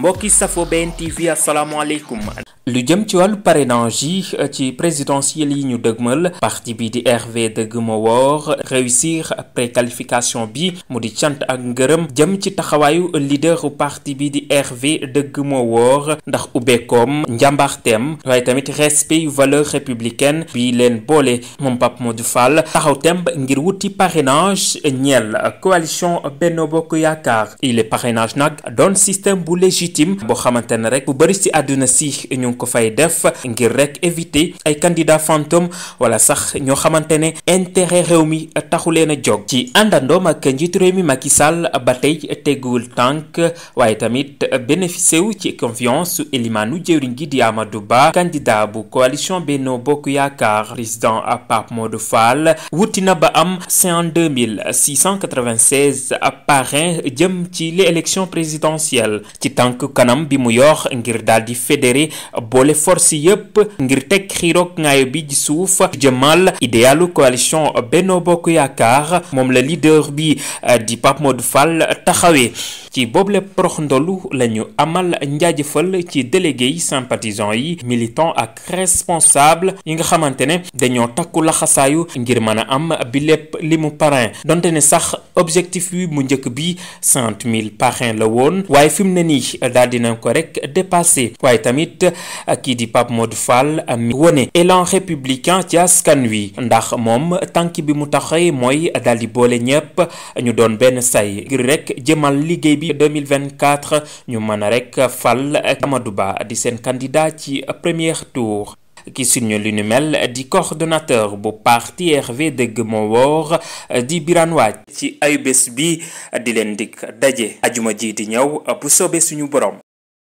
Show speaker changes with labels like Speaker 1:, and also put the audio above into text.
Speaker 1: mbokki safo BNTV asalaamaaleykum. lu jëm ci wàllu parrainage yi ci présidentielle yi ñu dëgmal parti bi di RV Dëgg Moo Wóor réussir préqualification bi mu di cant ak ngërëm jëm ci taxawaayu leaderu parti bi di RV Dëgg Moo Wóor ndax ubbeekoom njàmbaarteem waaye tamit respect yu valeur républicaine bi leen boole moom Pape Modou Fall taxaw temb ngir wuti parrainage ñeel coalition Benno Bokk Yaakaar il est parrainage nag doon système bu légitime boo xamante ne rek bu bëri ci àdduna si ñu ko fay def ngir rek éviter ay candidat fantôme wala sax ñoo xamante ne intérêt réew mi taxu leen a jóg ci àndandoom ak njiitu réew mi Macky Sall ba tey teguwul tànk waaye tamit bénéficié wu ci confiance su élimaanu jëwriñ gi di Amadou Ba candidat bu coalition Benno Bokk Yaakaar président Pape Modou Fall wuti na ba am 52 696 parrain jëm ci les élections présidentielles ci tànk kanam bi mu yor ngir daal di fédéré boole force yépp ngir teg xiiroog ngaayo bi ci suuf jëmal idéalu coalition Benno Bokk Yaakaar moom la leader bi di Pape Modou Fall taxawee ci boobule prox ndolu la ñu amal njaajëfal ci délégué yi sympathisants yi militants ak responsable yi nga xamante ne dañoo takku laxasaayu ngir mën a am bi lépp li mu parrain donte ne sax objectif bi mu njëkk bi 100 000 parrain la woon waaye fi mu ne nii daal dinañ ko rek dépassé waaye tamit kii di Pape Modou Fall mi wone élan républicain ci askan wi ndax moom tànk bi mu taxay mooy daal di boole ñëpp ñu doon benn say ngir rek jëmal liggéey bi 2024 ñu mën a rek fal Amadou Ba di seen candidat ci premier tour. ki signé lu ni mel di coordonnateur bu parti RV Dëgg Moo Wóor di Birane Wathie ci ayubés bi di leen dik daje ajuma ji di ñëw bu soobee suñu borom.